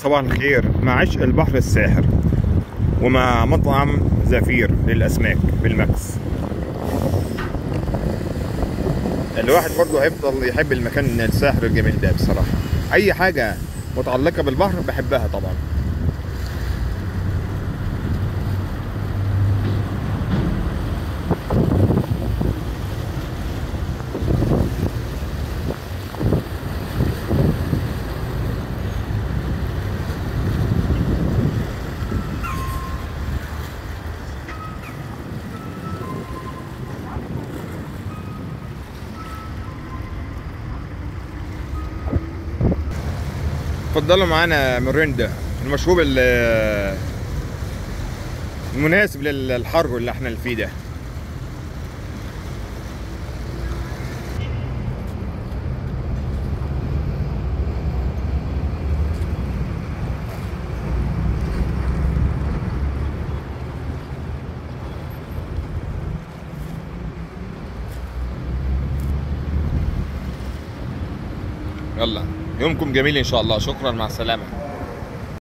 صباح الخير مع عشق البحر الساحر ومع مطعم زفير للأسماك بالماكس. الواحد برضه هيفضل يحب المكان الساحر الجميل ده بصراحة. أي حاجة متعلقة بالبحر بحبها طبعا. اتفضلوا معانا ميريندا، المشروب المناسب للحر اللي احنا فيه ده. يلا يومكم جميل ان شاء الله. شكرا، مع السلامة.